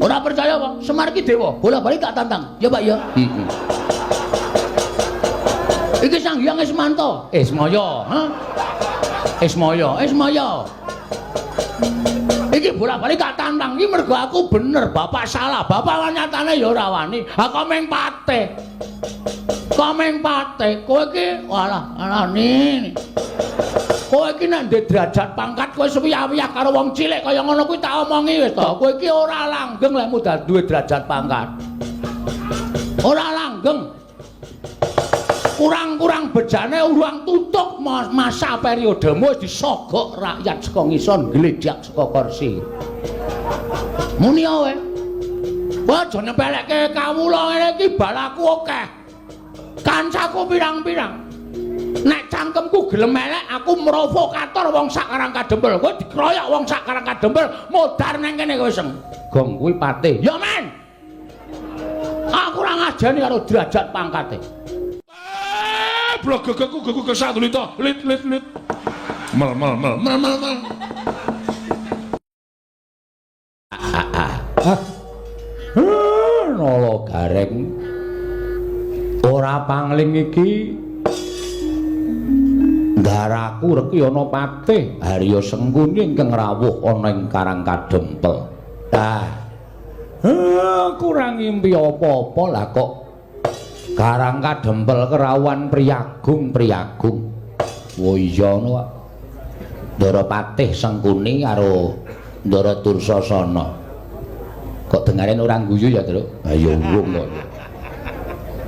Ora percaya apa? Semar iki dewa. Bola-bali tak tantang. Ya, Pak ya. Heeh. Iki Sang Hyang Ismanto. Ismaya, ha? Ismaya, Ismaya. Iki bola-bali tak tantang iki mergo aku bener, bapak salah. Bapak nyatane ya ora wani. Ha kok meng patih. Kok meng patih. Kowe iki walah, alane. Kowe iki nek ndek derajat pangkat kowe suwiyah-wiyah karo wong cilik kaya ngono kuwi tak omongi wis to. Kowe iki ora langgeng lek mudal duwe derajat pangkat. Ora langgeng. Kurang-kurang bejane urang tutup masa periodemu wis disogok rakyat saka ngisor gledhak saka kursi. Muni kowe. Kowe aja nyepelekke kawula ngene iki balaku akeh. Kancaku pirang-pirang. Nek cangkemku gelem elek aku provokator wong sak Karang Kadempel. Kowe dikroyok wong sak Karang Kadempel modar nang kene kowe seng. Gong kuwi patih. Ya men. Aku ora ngajeni karo derajat pangkate. Blogogku gugu kesatulita lit lit lit. Mel mel mel mel mel mel. Nala Gareng ora pangling iki ndaraku reki ana patih Harya Sengkuni ingkang rawuh ana ing Karang Kadempel. Ah. Kurang ngimpi apa-apa lah kok Karang Kadempel kerawuhan priyagung-priyagung. Oh iya ngono kok. Ndara Patih Sengkuni karo Ndara Dursasana. Kok dengaren ora guyu ya, Truk? Ha ya urung kok.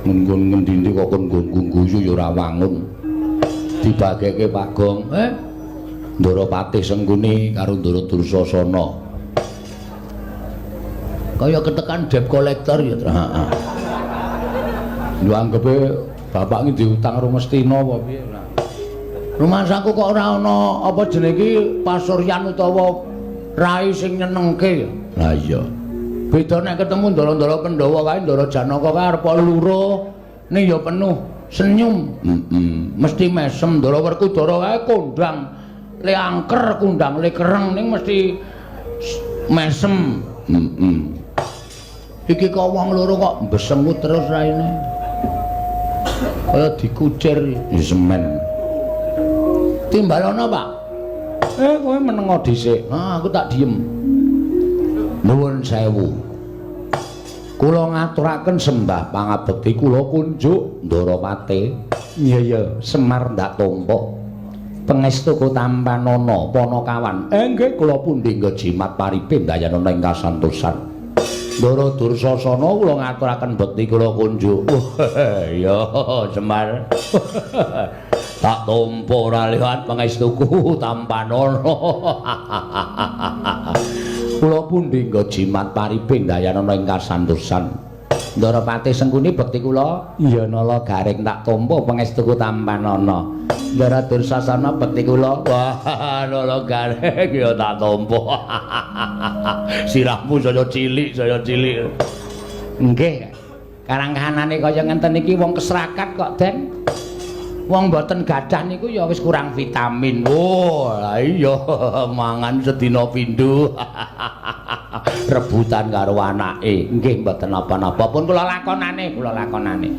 Nggon ngendi-endi kok kon nggon guyu ya ora wangun. Dibageke Pak Gong. Ndara Patih Sengkuni karo Ndara Dursasana. Kaya ketekan debt collector ya, Truk. Heeh. Lho anggepe bapak iki diutang karo Ngastina apa piye ora. Rumangsaku kok ora ana apa jenenge iki pasuryan utawa rai sing nyenengke. Lah iya. Beda nek ketemu ndara-ndara Pandhawa kae, Ndara Janaka kae arep luruh ning ya penuh senyum. Heeh. Mesti mesem. Ndara Werkudara kae kondang le angker, kondang le kereng ning mesti mesem. Heeh. Iki kok wong loro kok mbesengut terus raine. Kaya dikucir ya semen. Timbalana, Pak. Kowe menengo dhisik. Ah, aku tak diem. Nuwun sewu. Kula ngaturaken sembah pangabekti kula kunjuk Ndara Patih. Iya ya, Semar ndak tampa. Pangestuku tampanana Panakawan. Nggih kula pundi jimat paripe ndayanana ing kasantosan. Ndara Dursasana kula ngaturaken bekti kula kunjuk. Ya Semar. Tak tampa ora liwat pangestuku tampanana. Kula pundi jimat paripe ndayanana ing kasantosan. Ndara Patih Sengkuni bekti kula. Iya Nala Gareng tak tampa pangestuku tampanana. Ndara Dursasana bekti kula. Wah, Nala Gareng ya tak tampa. Sirahmu saya cilik, saya cilik. Nggih. Karang kahanane kaya ngenten iki wong kesrakat kok, Den. Wong mboten gadah niku ya wis kurang vitamin. Oh, lah iya mangan sedina pindho. Rebutan karo anake. Nggih mboten napa-napa. Pun kula lakonane, kula lakonane.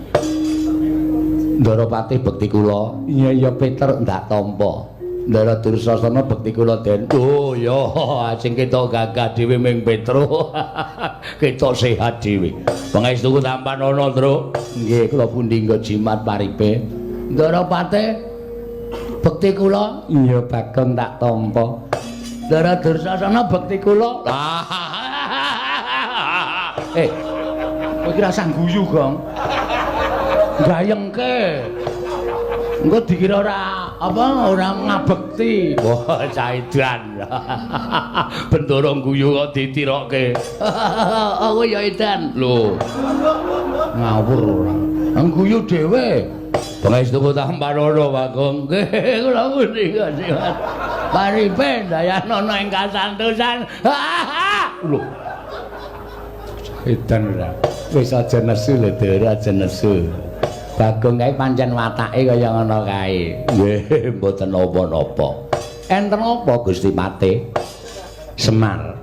Ndara Patih bekti kula. Iya ya Peter ndak tampa. Ndara Dursasana bekti kula Den. Oh ya, sing ketok gagah dhewe ming Petro. Ketok sehat dhewe. Pangestuku tampanana, Truk. Nggih, kula pundi nggo jimat paripe. Ndara Patih bekti kula. Iya Bagong tak tampa. Ndara Dursasana bekti kula. Kowe iki rasah guyu, Gong. Gayengke. Engko dikira ora apa ora ngabekti. Wah, caidan. Bendara guyu kok ditirokke. Aku ya edan. Lho. Ngawur ora. Guyu dhewe. Pangestuku tampanana, Pak Gong. Nggih, kula pundi Mas. Paripe ndayanana ing kasantosan. Lho. Edan ora. Wis aja nesu lho, Dur, aja nesu. Bagong kae pancen watake kaya ngono kae. Nggih, mboten napa-napa. Enten apa Gusti Patih? Semar.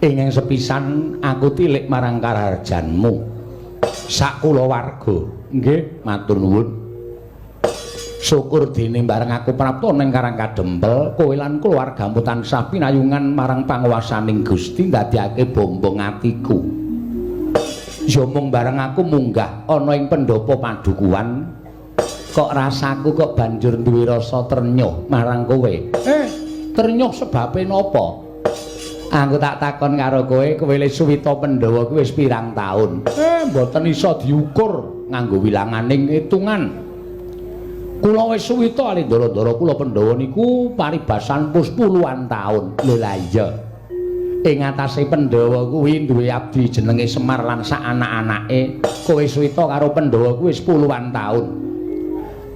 Ingkang sepisan aku tilik marang karaharjanmu. Sak kulawarga. Nggih, matur nuwun. Syukur dene bareng aku prapta ning Karang Kadempel, kowe lan keluargamu tansah pinayungan marang panguwasaning Gusti ndadekake bombong atiku. Ya mung bareng aku munggah ana ing pendopo padukuhan, kok rasaku kok banjur duwe rasa trenyuh marang kowe. Trenyuh sebabe napa? Aku tak takon karo kowe, kowe le suwita Pandhawa kuwi wis pirang taun? Mboten iso diukur nganggo wilanganing hitungan. Kula wis suwita ali ndara-ndara kula Pandhawa niku paribasan pus puluhan taun. Lho lah iya. Ing atase Pandhawa kuwi duwe abdi jenenge Semar lan sak anak-anake. Kowe suwita karo Pandhawa kuwi wis puluhan taun.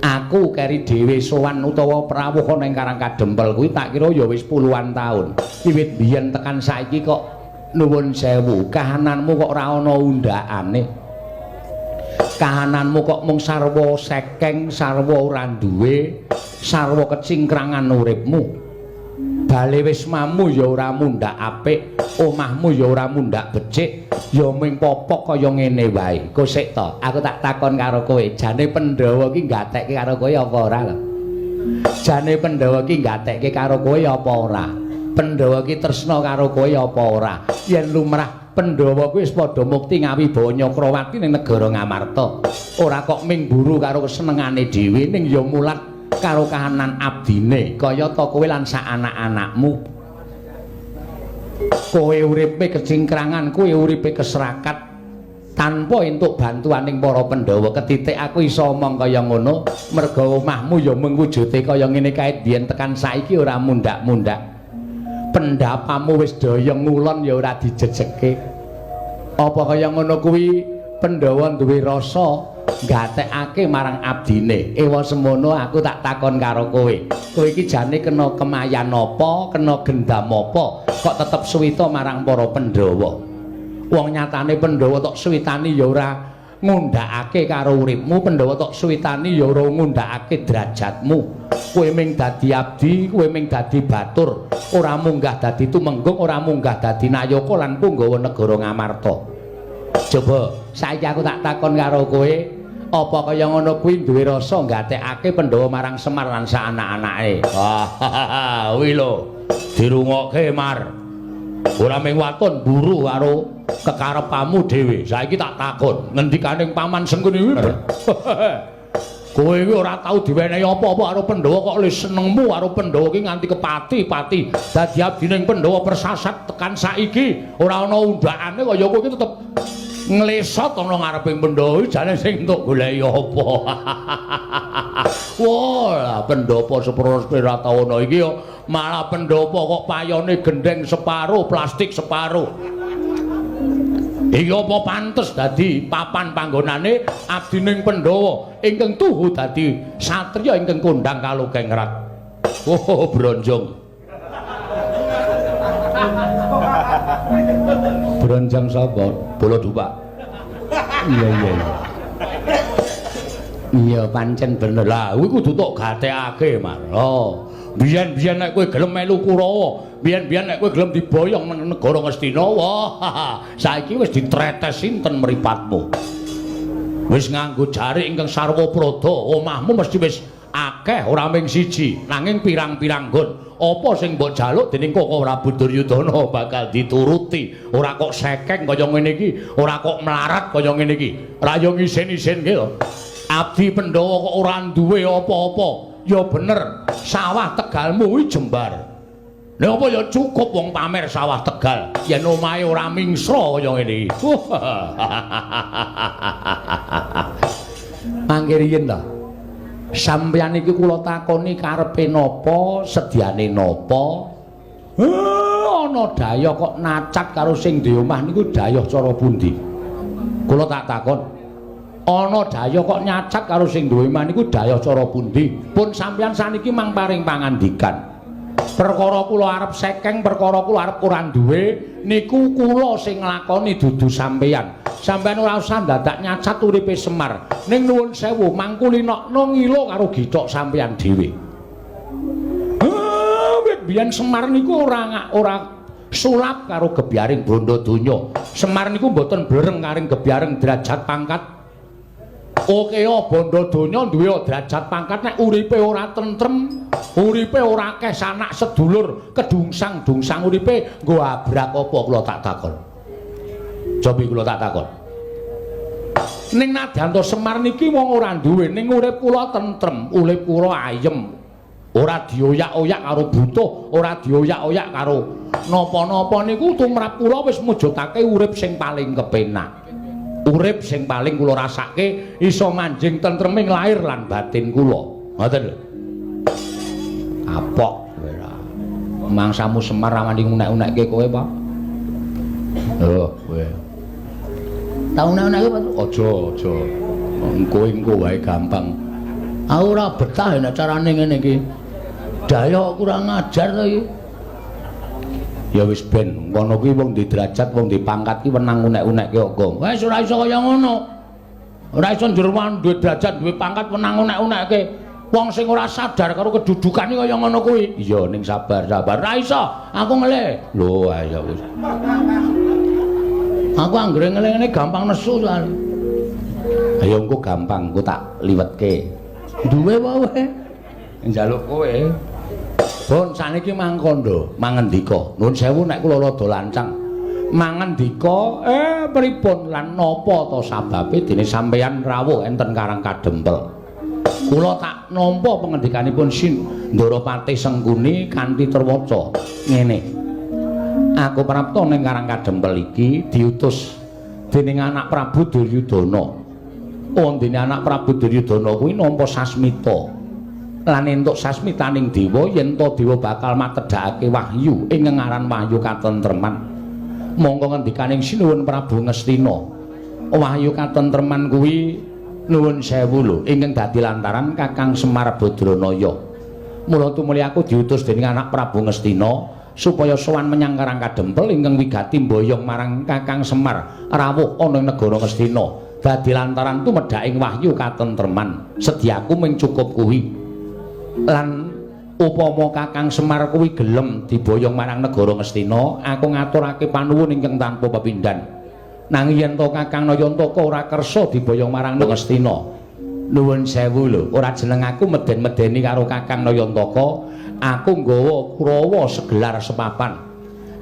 Aku keri dhewe sowan utawa prawuh ana ing Karang Kadempel kuwi tak kira ya wis puluhan taun. Wiwit biyen tekan saiki kok nuwun sewu, kahananmu kok ora ana undhakane. Kahananmu kok mung sarwa sekeng, sarwa ora duwe, sarwa kecingkrangan uripmu. Bale wismamu ya ora mundhak apik, omahmu ya ora mundhak becik, ya mung popok kaya ngene wae. Kosek to, aku tak takon karo kowe, jane Pandhawa ki gatekke karo kowe apa ora lho? Jane Pandhawa ki gatekke karo kowe apa ora? Pandhawa ki tresna karo kowe apa ora? Yen lumrah Pandhawa kuwi wis padha mukti ngawibawa Nyakrawati ning negara Ngamarta. Ora kok ming buru karo kesenengane dhewe, ning ya mulat karo kahanan abdine, kaya ta kowe lan sak anak-anakmu. Kowe uripe kecingkrangan, kowe uripe keserakat tanpa entuk bantuaning para Pandhawa. Ketitik aku iso omong kaya ngono merga omahmu ya mung wujude kaya ngene kae biyen tekan saiki ora mundhak-mundhak. Pendapamu wis daya ngulon ya ora dijejeke. Apa kaya ngono kuwi Pandhawa duwe rasa gatekake marang abdine. Ewa semono aku tak takon karo kowe. Kowe iki jane kena kemayan apa, kena gendam apa, kok tetep suwita marang para Pandhawa? Wong nyatane Pandhawa tok suwitani ya ora ngundhakake karo uripmu, Pandhawa tok suwitani ya ora ngundhakake derajatmu. Kowe ming dadi abdi, kowe ming dadi batur, ora munggah dadi tumenggung, ora munggah dadi nayaka lan punggawa negara Ngamarta. Coba saiki aku tak takon karo kowe, apa kaya ngono kuwi duwe rasa gatekake Pandhawa marang Semar lan sak anak-anake? Wah, kuwi lho dirungokke Mar. Ora mung waton buru karo kekarepanmu dhewe. Saiki tak takon, ngendikaning Paman Sengkuni kuwi. Kowe iki ora tau diwenehi apa-apa karo Pandhawa kok le senengmu karo Pandhawa iki nganti kepati-pati. Dadi abdining Pandhawa persasat tekan saiki ora ana undhakane kaya kowe iki tetep nglesot ana ngareping Pandhawa iki jane sing entuk goleki apa. Wah, pendhapa sepro Pratawana iki yo malah pendhapa kok payone gendheng separo, plastik separo. Iki apa pantes dadi papan panggonane abdining Pandhawa ingkang tuhu dadi satriya ingkang kondhang kalukengrat. Oh, bronjong. Bronjong sapa? Bola dupak. Iya iya iya. Iya pancen bener. Lah kuwi kudu tok gatekake, Mar. Oh. Biyen-biyen nek kowe gelem melu Kurawa, biyen-biyen nek kowe gelem diboyong nang negara Ngastina, wah, saiki wis ditretes sinten mripatmu. Wis nganggo jarik ingkang sarwa prada, omahmu mesti wis akeh ora ming siji, nanging pirang-pirang nggon. Apa sing mbok jaluk dening Koko Prabu Duryudana bakal dituruti. Ora kok sekeng kaya ngene iki, ora kok melarat kaya ngene iki. Ra yo ngisin-isinke to. Abdi Pandhawa kok ora duwe apa-apa. Ya bener, sawah Tegalmu kuwi jembar. Lha apa ya cukup wong pamer sawah Tegal yen omahe ora mingsra kaya ngene iki. Mangke riyin to. Sampeyan iki kula takoni karepe napa, sediane napa? Ana dayah kok nacat karo sing duwe omah niku dayah cara pundi? Kula tak takon. Ana dayah kok nyacat karo sing duwe omah niku dayah cara pundi? Pun sampeyan saniki mang paring pangandikan. Perkara kula arep sekeng, perkara kula arep ora duwe niku kula sing nglakoni dudu sampeyan. Sampeyan ora usah dadak nyacat uripe Semar. Ning nuwun sewu mangkulinokno ngilo karo githok sampeyan dhewe. Wit biyen Semar niku ora sulap karo gebyaring bondo donya. Semar niku mboten blereng karing gebyaring derajat pangkat. Okeya bondo donya duwe derajat pangkat nek uripe ora tentrem, uripe ora akeh sanak sedulur, kedungsang-dungsang uripe nggo abrak apa kula tak takon. Cobi kula tak takon. Ning nadyan to Semar niki wong ora duwe, ning urip kula tentrem, urip kula ayem. Ora dioyak-oyak karo butuh, ora dioyak-oyak karo napa-napa niku tumrap kula wis mujudake urip sing paling kepenak. Urip sing paling kula rasake iso manjing tentreming lahir lan batin kula. Ngoten lho. Kapok kowe ora. Mangsamu Semar ra wani unek-unekke kowe, Pak. Lho, kowe. Ta unek-unekke, Pak? Aja, aja. Engko wae gampang. Aku ora betah nek carane ngene iki. Daya kurang ajar to iki. Ya wis ben, ngono kuwi wong di derajat, wong di pangkat ki wenang unek-unekke kok. Wis ora iso kaya ngono. Ora iso njerwan duwe derajat, duwe pangkat wenang unek-unekke. Wong sing ora sadar karo kedudukane kaya ngono kuwi. Iya ning sabar, sabar. Ora iso, aku ngelih. Lho, ayo wis. Aku anggere ngelih ngene gampang nesu soalé. Ayo engko gampang, engko tak liwetke. Duwe wae kowe. Njaluk kowe. Bon saniki mangkondo, mangendika. Nuwun sewu nek kula rada lancang. Mangendika, pripun lan napa to sababe dene sampeyan rawuh enten Karang Kadempel? Kula tak nampa pangendikanipun Sin Ndorapati Sengkuni kanthi terwaca ngene. Aku prapta ning Karang Kadempel iki diutus dening anak Prabu Duryudana. Wondene anak Prabu Duryudana kuwi nampa sasmita. Lan entuk sasmitaning dewa yen to dewa bakal matedhakake wahyu ing ngaran wahyu katentreman. Mongko ngendikaning Sinuwun Prabu Ngastina, wahyu katentreman kuwi nuwun sewu lho ingkang dadi lantaran Kakang Semar Badranaya. Mula tumuli aku diutus dening anak Prabu Ngastina supaya sowan menyang Karang Kadempel ingkang wigati mboyong marang Kakang Semar rawuh ana ing negara Ngastina. Dadi lantaran tumedhaking wahyu katentreman. Sediaku mung cukup kuwi. Lan upama Kakang Semar kuwi gelem diboyong marang negara Ngastina, aku ngaturake panuwun ingkang tanpa pepindhan. Nanging yen to Kakang Nayantaka ora kersa diboyong marang Ngastina, nuwun sewu lho, ora jeneng aku meden-medeni karo Kakang Nayantaka, aku nggawa Kurawa segelar sepapan.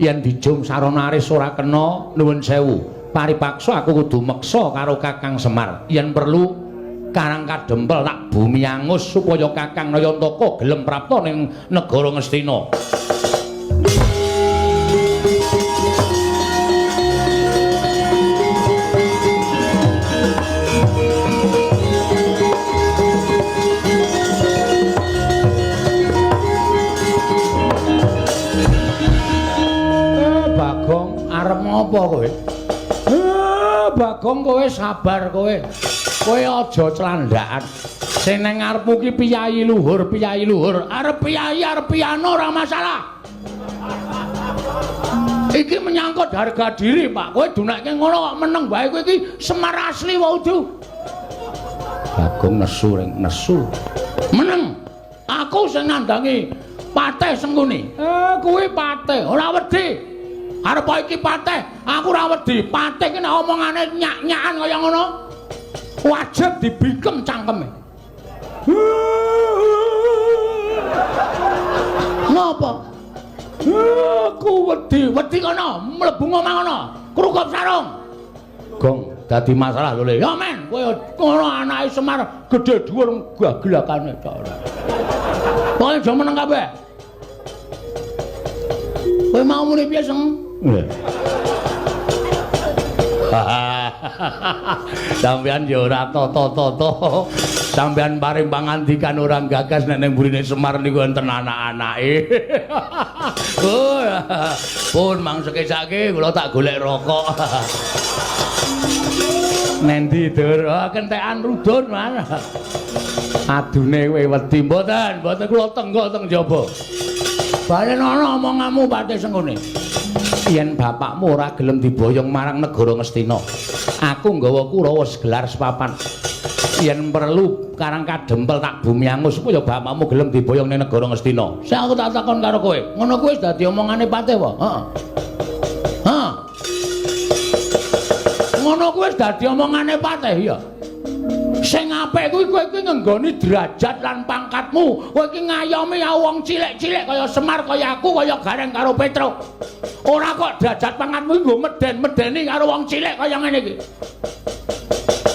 Yen dijum sarana aris ora kena, nuwun sewu, paripaksa aku kudu meksa karo Kakang Semar. Yen perlu Karang Kadempel tak bumi angus supaya Kakang Nayantaka gelem prapta ning negara Ngastina. Bagong arep ngopo kowe? Bagong kowe sabar kowe. Kowe aja clandhakan. Sing nang ngarepmu ki piyayi luhur, piyayi luhur. Arep piyayi, arep piano ora masalah. Iki menyangkut harga diri, Pak. Kowe dunekke ngono kok meneng wae kowe iki Semar asli wae udu. Bagong nesu ring nesu. Meneng. Aku sing nandangi Patih Sengkuni. Kuwi patih, ora wedi. Arep iki patih, aku ora wedi. Patih ki nek omongane nyak-nyakan kaya ngono. Wajib dibikem cangkeme. Ngapa? Aku wedi, wedi kono, mlebu omah kono, krukup sarung. Gong dadi masalah lho Le. Ya men, kowe ngono anake Semar gedhe dhuwur gaglakane tok ora. Pokoke aja meneng kabeh. Kowe mau muni piye, Seng? Sampeyan ya ora tata-tata. Sampeyan paring pangandikan ora gagas nek ning mburine Semar niku enten anak-anake. Oh, pun mang sekesake kula tak golek rokok. Nendi, Dur? Oh, kentekan rudun, Mas. Adune kowe wedi mboten, mboten kula tenggok teng jaba. Balen ana omonganmu Patih Sengkuni. Yen bapakmu ora gelem diboyong marang negara Ngastina, aku nggawa Kurawa segelar sepapan. Yen perlu Karang Kadempel tak bumi angus supaya bapakmu gelem diboyong ning negara Ngastina. Sing aku tak takon karo kowe, ngono kuwi wis dadi omongane Patih apa? Heeh. Ngono kuwi wis dadi omongane patih ya. Sing apik kuwi kowe kuwi ngenggoni derajat lan pangkatmu. Kowe iki ngayomi wong cilik-cilik kaya Semar, kaya aku, kaya Gareng karo Petruk. Ora kok derajat pangkatmu nggo meden-medeni karo wong cilik kaya ngene iki.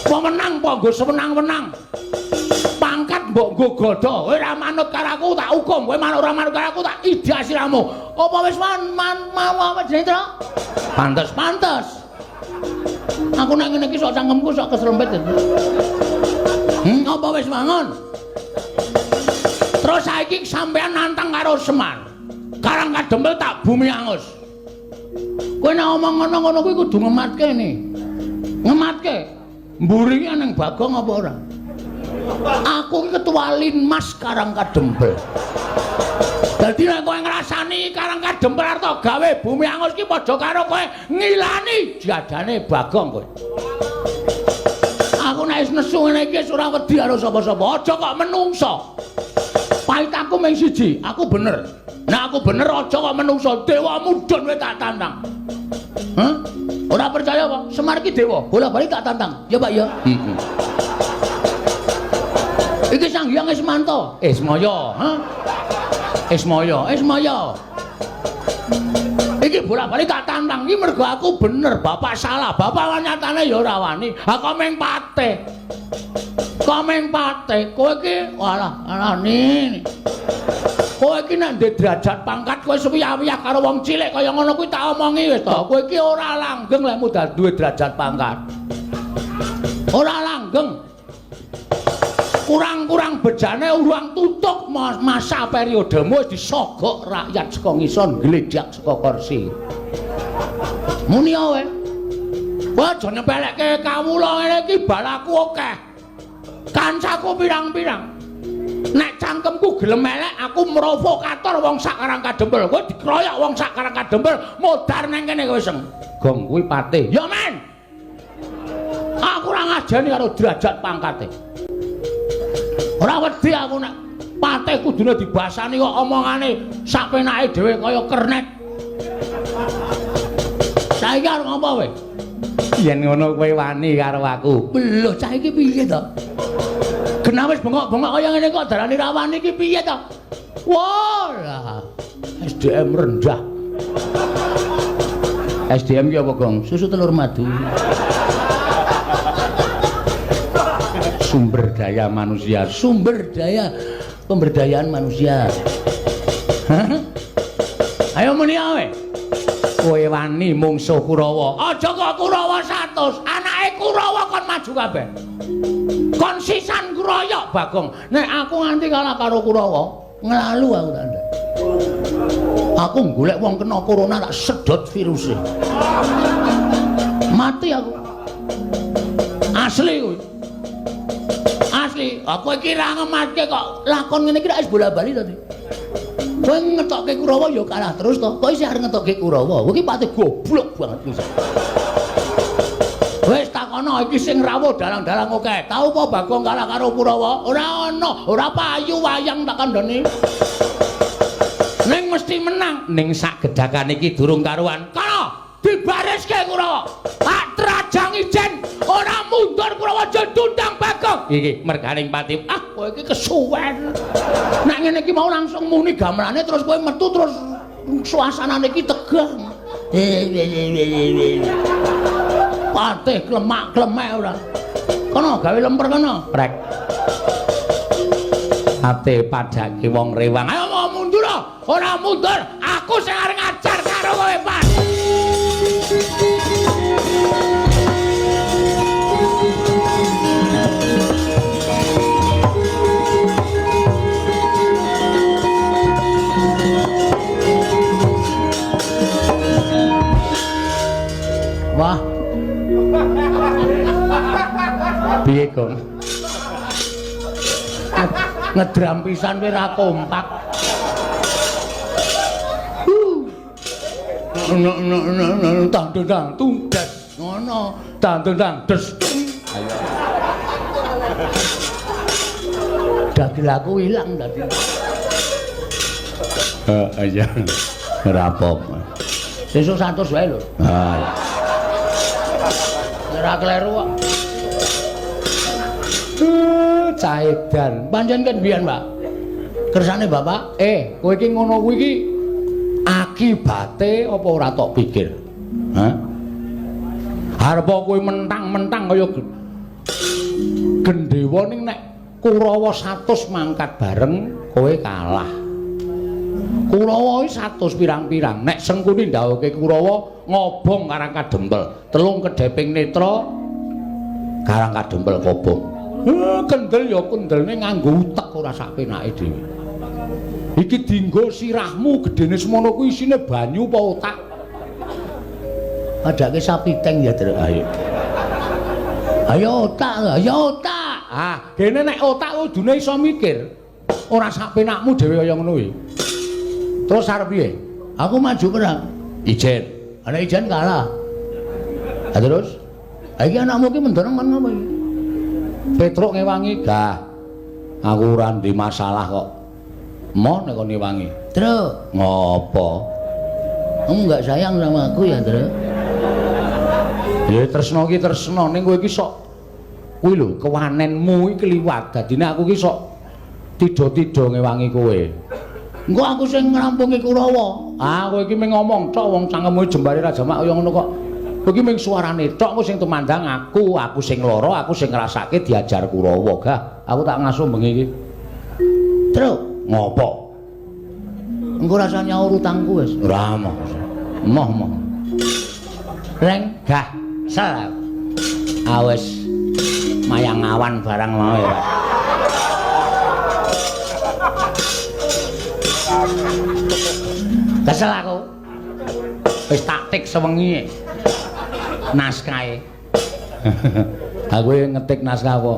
Pemenang apa nggo sewenang-wenang. Pangkat mbok nggo godha. Kowe ora manut karo aku tak hukum, kowe ora manut karo aku tak idak siramu. Apa wis man mau apa jenenge, Tru? Pantes, pantes. Aku nek ngene iki sok cangkemku sok keserempet. Apa wis mangun? Terus saiki sampean nantang karo Semar. Karang Kadempel tak bumi angus. Kowe nek omong ngono-ngono kuwi kudu ngematke ne. Ngematke. Mburi ki nang Bagong apa ora? Aku ki ketua Linmas Karang Kadempel. Dadi nek kowe ngrasani Karang Kadempel arep gawe bumi angus ki padha karo kowe ngilani jadane Bagong kowe. Aku nek wis nesu ngene iki wis ora wedi karo sapa-sapa. Aja kok menungso. Pahit aku mung siji, aku bener. Nek aku bener aja kok menungso, dewa mudhun kowe tak tantang. Hah? Ora percaya apa? Semar iki dewa, bola-bali tak tantang. Ya Pak ya. Heeh. Iki Sang Hyang Ismanto. Ismaya, ha? Ismaya, Ismaya. Iki bola-bali tak tantang iki mergo aku bener, bapak salah. Bapak nyatane ya ora wani. Ha kok mung patih. Kok mung patih. Kowe iki walah alane. Kowe iki nek ndek derajat pangkat kowe suwiyah-wiyah karo wong cilik kaya ngono kuwi tak omongi wis to. Kowe iki ora langgeng lek mudal duwe derajat pangkat. Ora langgeng. Kurang-kurang bejane urang tutuk masa periodemu wis disogok rakyat saka ngisor ngledhak saka kursi. Muni kowe. Kowe aja nyepelekke kawula ngene iki balaku akeh. Kancaku pirang-pirang. Nek cangkemku gelem elek aku provokator wong sak Karang Kadempel. Kowe dikroyok wong sak Karang Kadempel modar nang kene kowe seng. Gong kuwi patih. Ya men. Aku ora ngajeni karo derajat pangkate. Ora wedi aku nek patih kudune dibasani kok omongane sak penake dhewe kaya kernet. Saiki arep ngopo kowe? Yen ngono kowe wani karo aku. Lho cah iki piye to? Genah wis bengok-bengok kaya ngene kok darani ra wani iki piye to? Wah, lah SDM rendah. SDM ki apa, Gong? Susu telur madu. Sumber daya manusia, sumber daya pemberdayaan manusia. Hah? Ayo muni ae. Kowe wani mungsuh Kurawa. Aja kok Kurawa 100, anake Kurawa kon maju kabeh. Kon sisan kroyok Bagong. Nek aku nganti kalah karo Kurawa, nglalu aku tak ndek. Aku golek wong kena corona tak sedot viruse. Mati aku. Asli kuwi. Asli, aku iki ra ngematke kok lakon ngene iki wis bola-bali to. Kowe ngetokke Kurawa ya kalah terus to. Kok isih arep ngetokke Kurawa? Kowe iki pati goblok banget wis. Wis takono iki sing rawuh dalang-dalang akeh. Tau apa Bagong kalah karo Kurawa? Ora ana, ora payu wayang tak kandhani. Ning mesti menang. Ning sak gedhakan iki durung karuan. Kono dibariske Kurawa. Tak trajang ijen ora mundur Kurawa jendundang Bagong. Iki merganing pati. Ah, kowe iki kesuwen. Nek ngene iki mau langsung muni gamelane terus kowe metu terus suasanane iki tegang. Patih klemak-klemek ora. Kono gawe lemper kono. Prek. Ate padake wong rewang. Ayo mau mundur. Ora mundur, aku sing arep ngajar karo kowe, Pak. Wah. Piye, Gong? Ngedram pisan kowe ora kompak. Tang tang tunggas ngono, tang tang des. Ayo. Dagil aku ilang tadi. Heeh iya. Ora apa-apa. Sesuk 100 wae lho. Ha. Ora kleru kok. Cah edan. Pancen kan biyen, Pak. Kersane Bapak, kowe iki ngono kuwi iki akibate apa ora tok pikir? Hah? Arep kowe mentang-mentang kaya gendhewa ning nek Kurawa 100 mangkat bareng kowe kalah. Kurawa iki 100 pirang-pirang. Nek Sengkuni ndhawuhke Kurawa ngobong Karang Kadempel, telung kedheping netra Karang Kadempel kobong. Kendel ya kendelne nganggo utek ora sak penake dhewe. Iki dinggo sirahmu gedene semono kuwi isine banyu apa otak? Padake sapi teng ya, Truk. Ayo. Ayo otak, ayo otak. Ah, dene nek otak kudune iso mikir. Ora sak penakmu dhewe kaya ngono kuwi. Terus arep piye? Aku maju perang. Ijen. Ana ijen kalah. Ha terus? Ha iki anakmu ki mendorong kon ngopo iki? Petruk ngewangi, "Gah. Aku ora ndek masalah kok." Moh nek kon ngewangi. Truk, ngopo? Kamu enggak sayang sama aku ya, Truk? Ya tresno ki tresno ning kowe iki sok kuwi lho kewanenmu iki kliwat. Dadine aku ki sok tidha-tidha ngewangi kowe. Engko aku sing ngrampungi Kurawa. Ah, kowe iki mung ngomong tok wong cangkemmu jembare ra jamak kaya ngono kok. Kowe iki mung suarane tok engko sing tumandang aku, aku sing lara, aku sing ngrasake diajar Kurawa. Gah, aku tak ngasuh bengi iki. Truk, ngopo? Engko rasa nyaur utangku wis. Ora moh. Moh moh. Reng, gah, sel. Awes mayang awan barang mau ya. Kesel aku. Wis taktik sewengi naskahe. Aku ngetik naskah apa?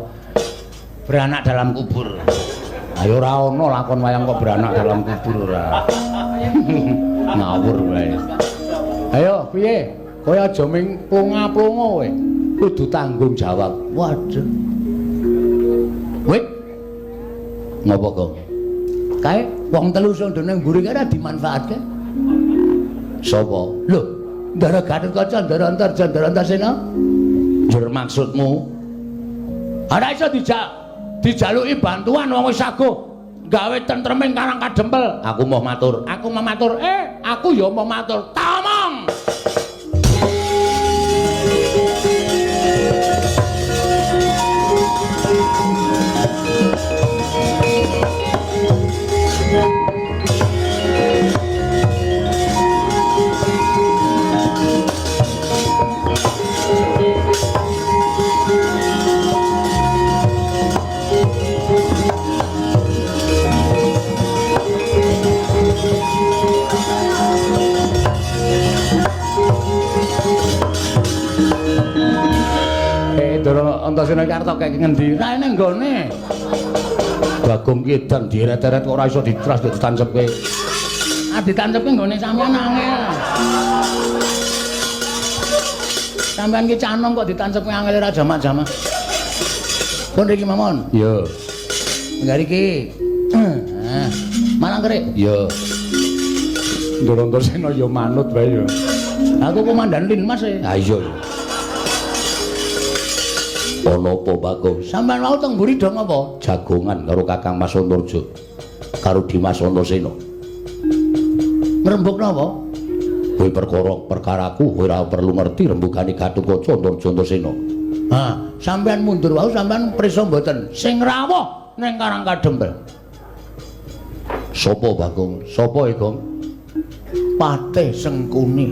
Beranak dalam kubur. Ayo ora ono lakon wayang kok beranak dalam kubur ora. Ngawur wae. Ayo piye? Kowe aja ming plonga-plonga kowe. Kudu tanggung jawab. Waduh. Wit. Ngopo, Gong? Kae wong telu sing ning mburi kae ora dimanfaatke. Sapa? Lho, Ndara Gatotkaca, Ndara Antarja, Ndara Antasena. Njur maksudmu? Ora iso dijaluki bantuan wong wis saguh gawe tentreming Karang Kadempel. Aku mau matur. Aku mau matur. Aku ya mau matur. Tamong. Ndara Antasena iki arep kek ngendi? Ra ene nggone. Bagong ki edan dieret-eret kok ora iso ditras ditancepke. Ah ditancepke nggone sampean angel. Sampean ki canom kok ditancepke angel ora jamak-jamak. Pun riki mawon. Iya. Enggak riki. Ah, malang kerik. Iya. Ndara Antasena ya manut wae ya. Aku komandan Linmas e. Ha iya. Ana apa, Bagong? Sampeyan wau teng mburi do ngapa? Jagongan karo Kakang Mas Antarja. Karo Dimas Antasena. Ngrembug napa? Kowe perkara perkaraku kowe ora perlu ngerti rembugane Gatotkaca Antarja Antasena. Ha, sampeyan mundur wau sampeyan prisa mboten? Sing rawuh ning Karang Kadempel. Sapa, Bagong? Sapa, Gong? Patih Sengkuni.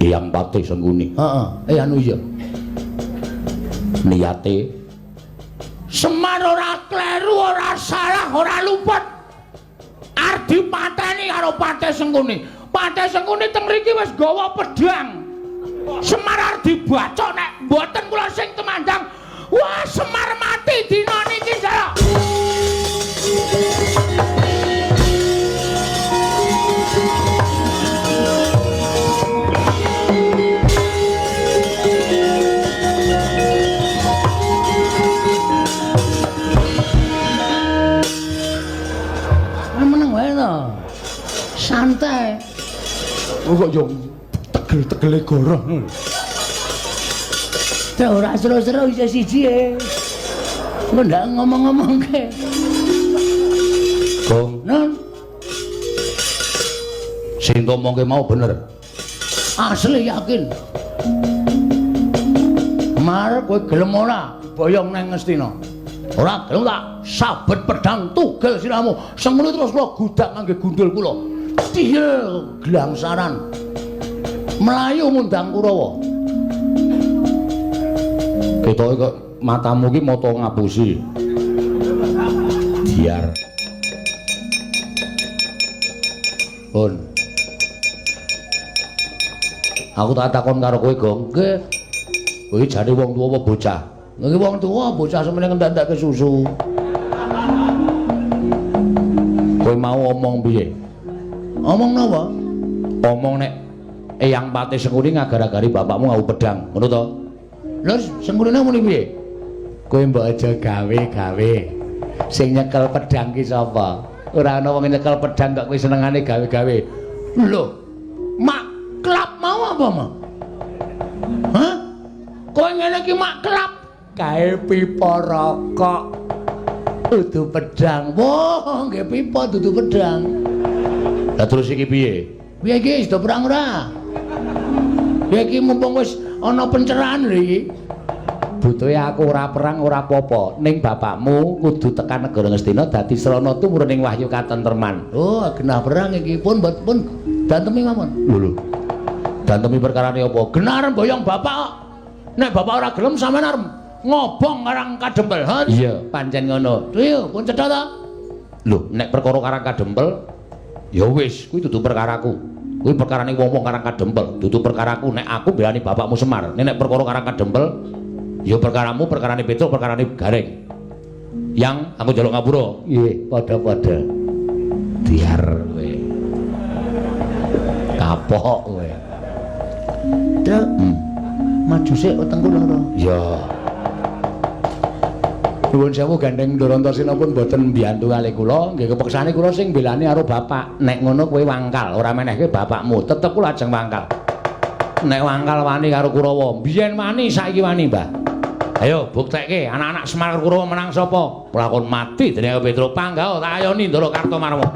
Eyang Patih Sengkuni. Heeh, anu iya. Niate Semar ora kleru, ora salah, ora luput. Arep dipateni karo Patih Sengkuni. Patih Sengkuni teng mriki wis gawa pedhang. Semar arep dibacok nek mboten kula sing tumandang. Wah, Semar mati dina niki, Jara. Santai. Kok yo tegel-tegele goroh ngono. Ora seru-seru isih siji e. Engko ndak ngomong-ngomongke. Gong, non. Sing ngomongke mau bener. Asli yakin. Mar kowe gelem ora boyong nang Ngastina? Ora gelem tak sabet pedang tugel sirahmu. Semono terus kula gudak ngangge gundul kula. Tiyel glangsaran. Melayu ngundang Kurawa. Ketoke kok matamu ki mata ngapusi. Diar. Pun. Aku tak takon karo kowe, Gong. Nggih. Kowe jane wong tuwa apa bocah? Nggih wong tuwa, bocah semene ngentek-entekke susu. Kowe mau omong piye? Omong napa? Omong nek Eyang Patih Sengkuni ngagar-agari bapakmu ngau pedang, ngono to? Lha Sengkunine muni piye? Kowe mbok aja gawe-gawe. Sing nyekel pedang ki sapa? Ora ana wong nyekel pedang kok kowe senengane gawe-gawe. Lho, mak klap mau apa, Ma? Hah? Kowe ngene iki mak klap kae pipa rokok. Dudu pedang. Wah, nggih pipa dudu pedang. Lah terus iki piye? Piye iki sida perang ora? Piye iki mumpung wis ana pencerahan lho iki. Butuhe aku ora perang ora apa-apa, ning bapakmu kudu tekan negara Ngastina dadi srana tumurun ing wahyu katentreman. Oh, genah perang iki pun pun dantemi mawon. Lho lho. Dantemi perkarane apa? Genah arep boyong bapak kok. Nek bapak ora gelem sampean arep ngobong Karang Kadempel. Ha? Iya, pancen ngono. Iya, pun cetha ta? Lho, nek perkara Karang Kadempel ya wis, kuwi dudu perkaraku. Kuwi perkarane wong-wong Karang Kadempel, dudu perkaraku nek aku belani bapakmu Semar. Nek perkara Karang Kadempel ya perkaramu, perkarane Petruk, perkarane Gareng. Yang aku njaluk ngapura. Nggih, padha-padha. Diar kowe. Kapok kowe. Truk. Maju sik wetengku lara. Ya. Nuwun sewu gandeng Ndorantosena pun mboten mbiyantu kalih kula, nggih kepeksane kula sing mbelani karo bapak. Nek ngono kowe wangkal, ora menehke bapakmu, tetep kula ajeng wangkal. Nek wangkal wani karo Kurawa, biyen wani saiki wani, Mbah. Ayo buktekke anak-anak Semar Kurawa menang sapa? Lakon mati dening Petruk panggah tak ayoni Ndara Kartomarma.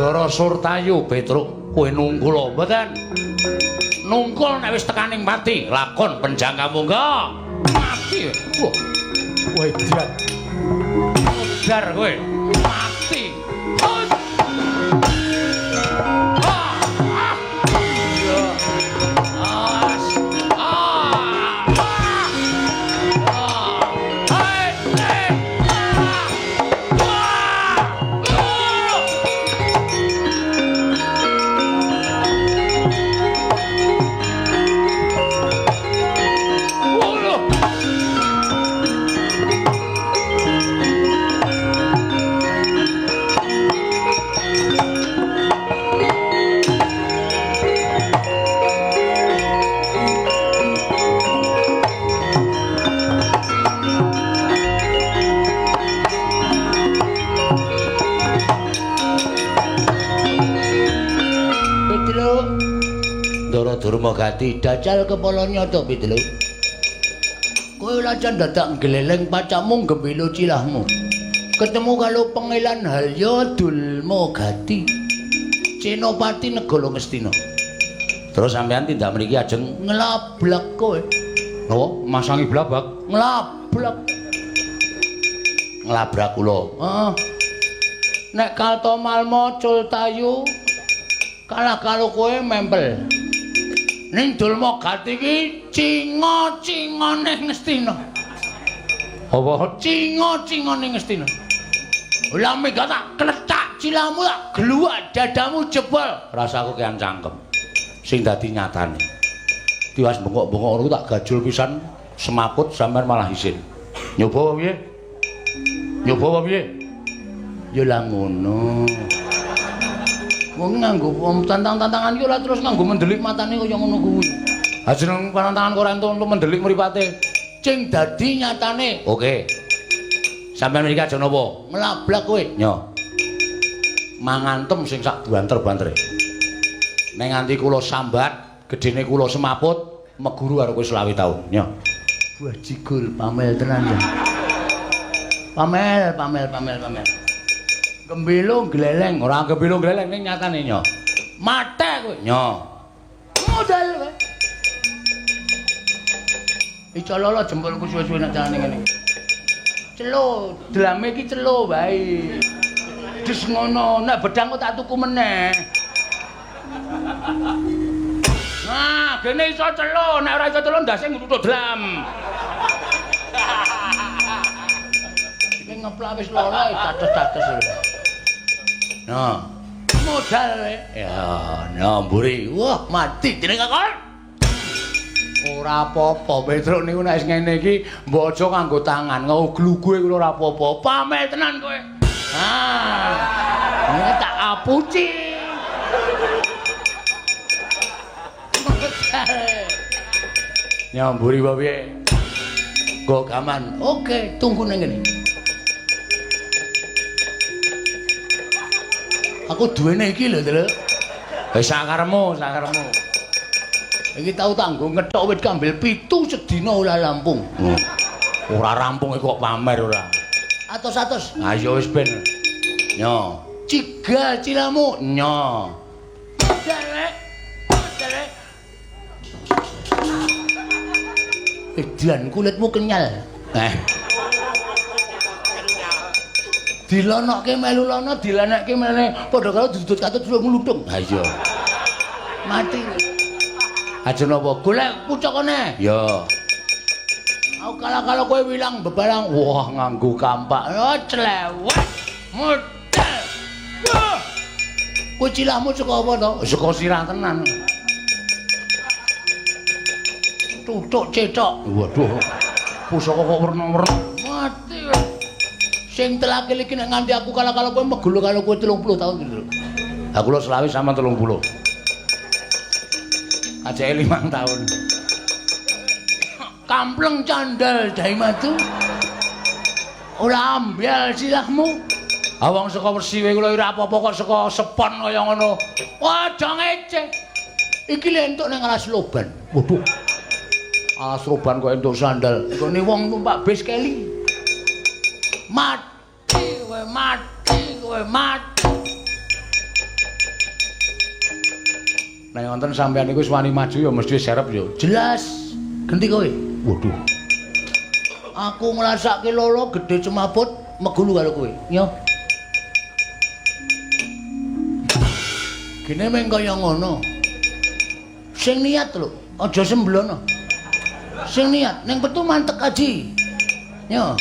Ndara Surtayu Petruk kowe nungkul mboten? Nungkul nek wis tekaning pati, lakon penjangka monggo. Mati. Wah. Wedan. Modar kowe. Mati. Durmagati dajal kepala nyata Petruk. Kowe lajan dadak gleleng pacamu gembilo cilahmu. Ketemu karo Pangeran Halya Dulmagati. Senopati Negara Ngastina. Terus sampean tindak mriki ajeng nglablak kowe. Napa? Masangi blabak? Nglablak. Nglabrak kula. Heeh. Nek Kartomarma Cultayu kalah karo kowe mempel. Ning Dulmagati iki cinga-cingane Ngastina. Apa cinga-cingane Ngastina? Lah mega tak klethak cilamu tak gluwak dadamu jebol. Rasaku kean cangkem. Sing dadi nyatane. Tiwas bengok-bengok ngono tak gajul pisan semaput sampean malah isin. Nyoba apa piye? Nyoba apa piye? Ya lah ngono. Wong nganggo tantang-tantangan iki ora terus nganggo mendelik matane kaya ngono kuwi. Ha jeneng pantangan kok ora entuk mendelik mripate. Sing dadi nyatane. Oke. Sampeyan mriki aja napa? Nglablak kowe. Nyo. Mangantem sing sak banter-bantere. Nek nganti kula sambat, gedene kula semaput, meguru karo kowe 25 taun. Nyo. Buah jigul pamel tenan ya. Pamel, pamel, pamel, pamel. Gembilo gleleng, ora gembilo gleleng ning nyatane nyo. Mate kowe. Nyo. Modal kowe. Iso lolo jempolku suwe-suwe nek jalane ngene. Celo, drame iki celo wae. Des ngono, nek bedang kok tak tuku meneh. Nah, gene iso celo, nek ora iso celo ndase ngruthuk dlam. Ngeplak wis lara cates-cates lho. Nah, modal kowe. Ya, nah mburi. Wah, mati jeneng kakon. Ora apa-apa, Petruk niku nek wis ngene iki mbok aja nganggo tangan, nguglugue kuwi ora apa-apa. Pamel tenan kowe. Ah. Ini tak apuci. Nyamburi wae piye? Go gaman. Oke, tunggu nang ngene. Aku duwene iki lho, Truk. Wis sakaremu, sakaremu. Iki tau tak nggo ngethok wit kambil 7 sedina ora rampung. Ora rampung kok pamer ora. Atos-atos. Ha iya wis ben. Nyo. Cigal cilamu. Nyo. Derek. Derek. Edan kulitmu kenyal. Eh. Dilonokke melu lono, dilenekke mene padha karo dudut katut ngluthung. Ha iya. Mati. Aja napa golek pucukane. Ya. Aku kalah-kalah kowe wilang bebarang. Wah, nganggo kampak. Oh, clewet. Modal. Wah. Kowe cilahmu saka apa to? Saka sirah tenan. Tutuk cethok. Waduh. Pusaka kok werna-werna. Mati. Sing telakil iki nek nganti aku kalah-kalah kowe megolo karo kowe 30 tahun gitu. Ha kula selawe sama 30. Ajake 5 tahun. Kampleng candal daimatu. Ora ambyal silahmu. Ha wong saka Persiwe kula ora apa-apa kok saka sepon kaya ngono. Wah, aja ngece. Iki lho entuk ning alas loban. Waduh. Alas roban kok entuk sandal. Nggone wong numpak bis keli. Mati kowe, mati kowe, mati. Nek wonten sampean niku wis wani maju ya mesti serep ya. Jelas. Genti kowe. Waduh. Aku ngrasake lolo gedhe cemaput megulu karo kowe. Yo. Gene meng kaya ngono. Sing niat lho, aja semblono. Sing niat ning petu mantek aji. Yo.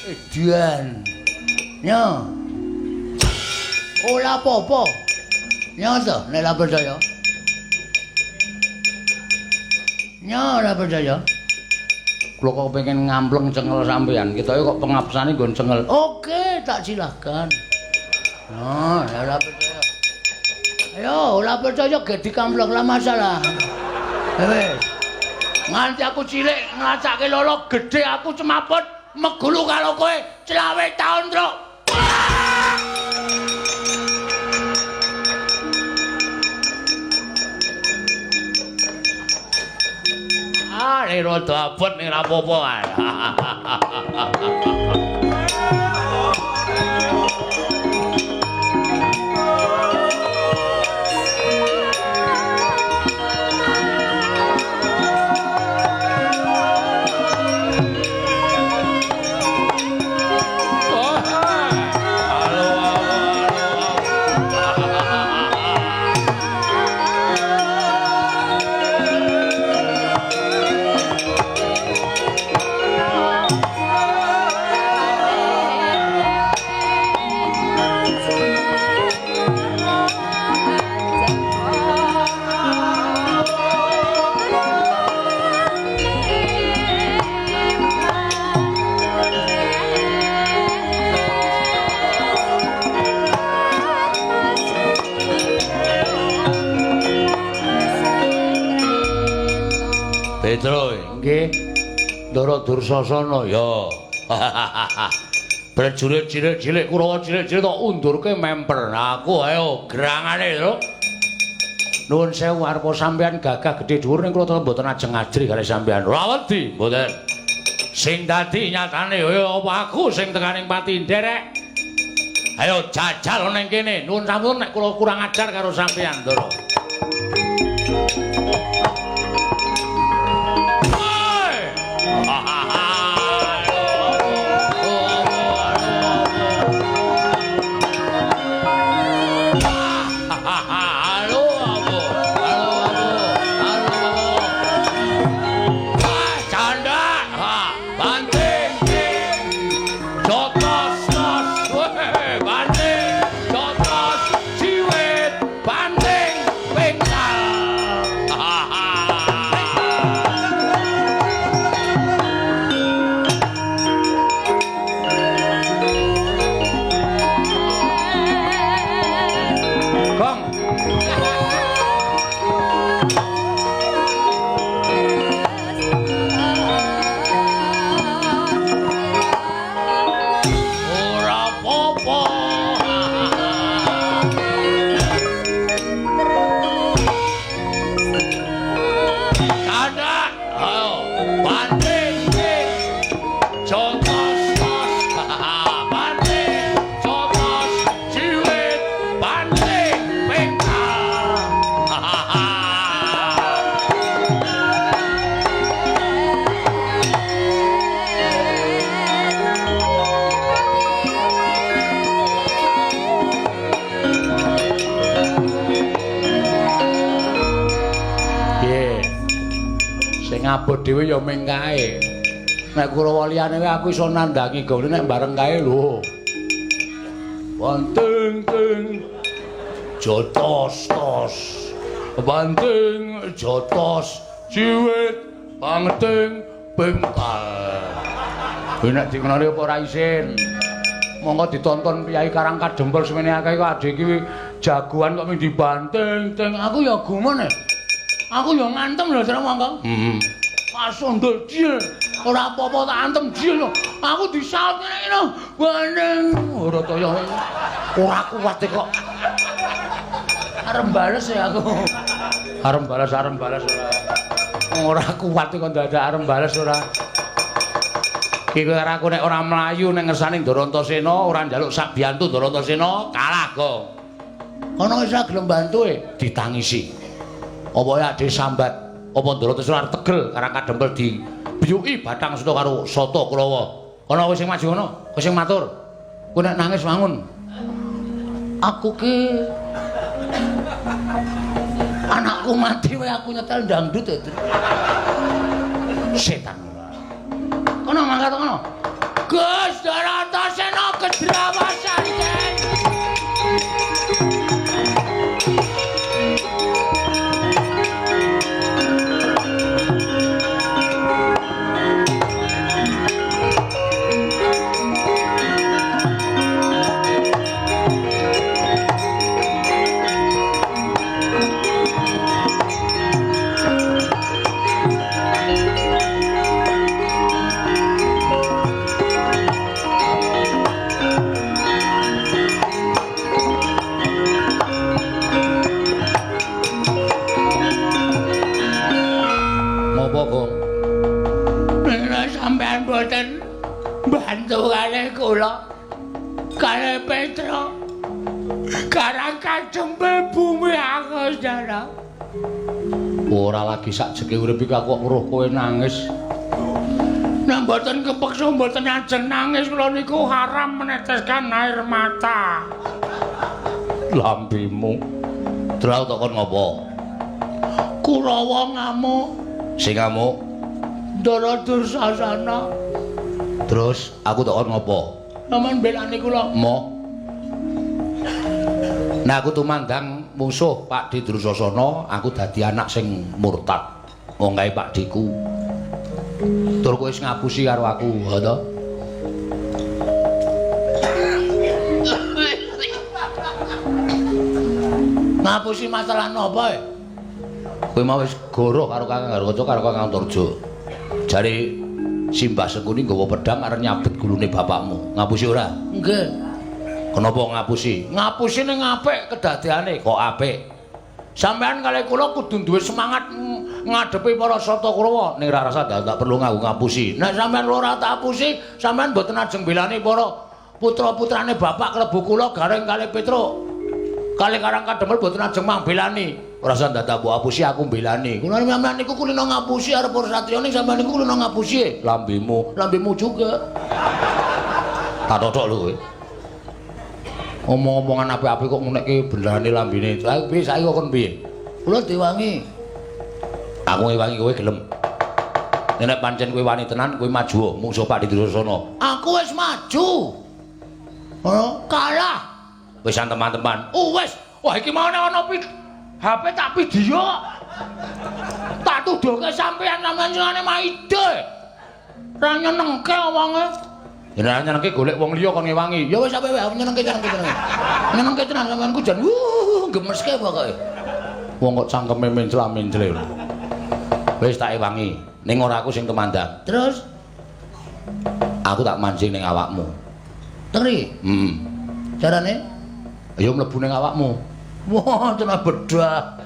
Edian. Yo. Ora apa-apa. Yo to, nek ora percaya. Yo ora percaya. Kula kok pengen ngampleng cengel sampean. Ketoke kok pengapsane nggon cengel. Oke, tak silahkan. Nah, ora percaya. Ayo, ora percaya ge dikampleng lah masalah. Wis. Nganti aku cilik ngrasake lolo gedhe aku cemaput megulu karo kowe 25 taun, Truk. Ah, nek rada abot ning ra apa-apa. Petro, nggih. Ndara Dursasana ya. Prajurit cilik-cilik Kurawa cilik-cilik tok undurke memper. Aku ayo gerangane, Truk. Nuwun sewu arepa sampean gagah gedhe dhuwur ning kula mboten ajeng ajri kali sampean. Ora wedi, mboten. Sing dadi nyatane ya apa aku sing tekaning pati nderek. Ayo jajal ning kene. Nuwun sampun nek kula kurang ajar karo sampean, Ndara. Abot dhewe ya ming kae. Nek Kurawa liyane wae aku iso nandhangi gone nek bareng kae lho. Banting ting jotos tos. Banting jotos jiwit banting bengkal. Kuwi nek dikenali apa ora isin. Monggo ditonton Kyai Karang Kadempel semene akeh kok adhe iki jagoan kok ming dibanting ting. Aku ya gumun. Aku ya ngantem lho jare monggo. Heeh. Pasundul jil. Ora apa-apa tak antem jil. Aku disaut ngene iki lho. Bandeng ora kaya ora kuat kok. Arep bales ya aku. Arep bales ora. Ora kuat kok dadak arep bales ora. Iki karo aku nek ora mlayu ning ngersane Ndarantasena, ora njaluk sak biyantu Ndarantasena, kalah kok. Kono wis ora gelem bantu e, ditangisi. Apa ya ade sambat, apa Ndara arep tegel Karang Kadempel dibiyuki Bathang Suta karo Sata Kurawa. Kono wis sing maju kono, kowe sing matur. Kowe nek nangis wangun. Aku ki anakku mati wae aku nyetel dangdut ya. Setan. Kono mangkat kono. Gus Antasena kedrawasan Ken. Sampean boten bantu kalih kula kalih Petro Karang Kadempel bumi aku saudara. Ora lagi sak jeke urip iki aku kok weruh kowe nangis. Nek mboten kepeksa mboten ajeng nangis kula niku haram meneteskan air mata. Lambemu. Terus tak kon ngopo? Kurawa ngamuk. Sing ngamuk Ndara Dursasana. Terus aku tak kon ngopo? Sampeyan belani kula. Moh. Nah aku tumandang musuh Pak D Dursasana, aku dadi anak sing murtad. Wong kae Pak Diku. Tur kowe wis ngapusi karo aku, ha to? Ngapusi masalah napa e? Kowe mau wis goroh karo Kakang Garukaca karo Kakang Antarja. Jare Simbah Sengkuni nggawa pedhang arep nyabet gulune bapakmu. Ngapusi ora? Nggih. Kenapa ngapusi? Ngapusi ning apik kedadeane. Kok apik? Sampeyan kalih kula kudu duwe semangat ngadepi para Sata Kurawa. Ning ora rasa tak perlu nganggo ngapusi. Nek sampeyan ora tak apusi, sampeyan mboten ajeng belani para putra-putrane bapak klebu kula Gareng kalih Petruk. Kalih Karang Kadempel mboten ajeng mambelani. Ora usah dadak mbok apusi aku mbelani. Kula sampeyan niku kulino ngapusi arep para satriya ning sampeyan niku kulino ngapusi. Lambemu, lambemu juga. Tak totok lho kowe. Omong-omongan apik-apik kok ngunekke belane lambene. Lah piye saiki kok kon piye? Kula diwangi. Aku ngewangi kowe gelem. Nek pancen kowe wani tenan kowe maju mungsuh Pak Dursasana. Aku wis maju. Ora kalah. Wis teman-teman. Oh wis. Wah iki mau nek ana HP tak video. Tak tuduhke sampean sampean senengane maide. Ora nyenengke wonge. Yen nyenengke golek wong liya kon ngewangi. Ya wis sampe wae nyenengke nyenengke tenan. Nyenengke tenan sampean ku jan gemeske pokoke. Wong kok cangkeme mencla-mencle. Wis tak ewangi. Ning ora aku sing tumandang. Terus aku tak mancing ning awakmu. Teri? Heeh. Carane? Ya mlebu ning awakmu. Wah, tenan bedah.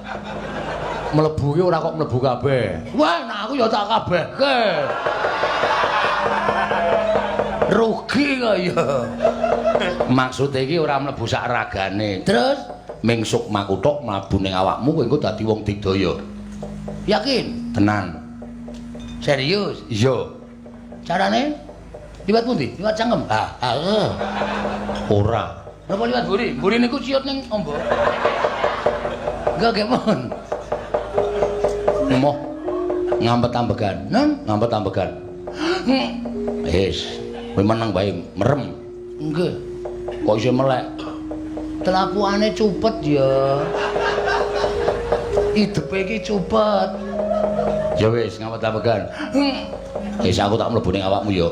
Mlebu ki ora kok mlebu kabeh. Wah, nek aku ya tak kabehke. Rugi kok ya. Maksude iki ora mlebu sak ragane. Terus ming sukmaku tok mlebu ning awakmu kowe engko dadi wong digdaya. Yakin? Tenan. Serius? Iya. Carane? Liwat pundi? Liwat cangkem? Ha, ha. Ora. Napa liwat mburi? Mburi niku ciut ning ombo. Enggak gemon. Moh ngampet ambegan. Nen, ngampet ambegan. Wis, kowe meneng wae merem. Nggih. Kok isih melek? Telakuane cupet ya. Idepe iki cupet. Ya wis, ngampet ambegan. Wis aku tak mlebu ning awakmu ya.